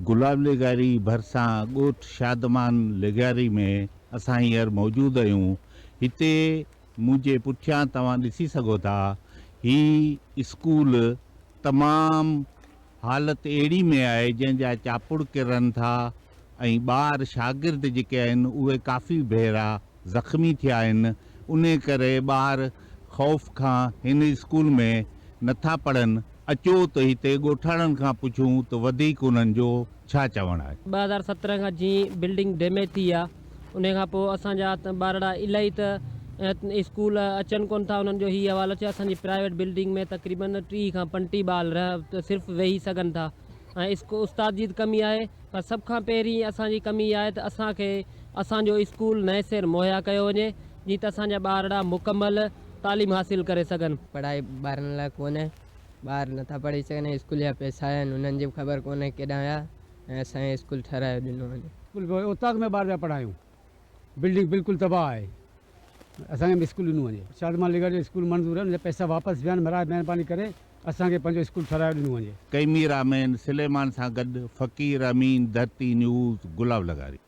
گلاب لغاري ڀرسان ڳوٺ شادمان لغاري ۾ اسان هينئر موجود آهيون. هتي منهنجي پٺيان توهان ڏسي سگهو ٿا هي اسڪول تمام حالت اهڙي ۾ آهي جنهن جا چاپڙ ڪرن ٿا ۽ ٻار شاگرد جيڪي آهن اهي ڪافي ڀيرا زخمي ٿيا آهن انهي ڪري ٻار خوف کان هن اسڪول ۾ نٿا پڙهن اچو ته هتي ڳوٺاڻن کان پڇون ته وڌيڪ انهن جو ڇا چوڻ آهي. 2017 کان جئين بلڊنگ ڊيميج ٿي آ انهي کان پوء اسان جا ٻارڙا الائي ته اسڪول اچن ڪون ٿا انهن جو هي حوالو ٿيو اسان جي پرائيويٽ بلڊنگ ۾ تقريبن 30 کان 35 ٻال صرف ويهي سگهن ٿا ۽ استاد جي ته ڪمي آهي پر سڀ کان پهرين اسان جي ڪمي اها آهي ته اسان کي اسان جو اسڪول نئين سر مهيا ڪيو وڃي جيئن ته اسان جا ٻارڙا مڪمل تعليم حاصل ڪري سگهن. پڙهائي ٻارن لاء ڪونهي ٻار نٿا پڙهي سگهن ۽ اسڪول جا پئسا آهن انهن جي به خبر ڪونهي ڪيڏانهن ويا ۽ اسان کي اسڪول ٺهرايو ڏنو وڃي. اسڪول به اوطاق ۾ ٻار پيا پڙهايون بلڊنگ بلڪل تباهه آهي اسان کي به اسڪول ڏنو وڃي. شادمان لغاري جو اسڪول منظور آهي ان جا پئسا واپس ويا آهن مراء مهرباني ڪري اسان کي پنهنجو اسڪول ٺهرايو ڏنو وڃي. ڪئميرا مين سليمان سان گڏ فقير امين ڌرتي نيوز گلاب لغاري.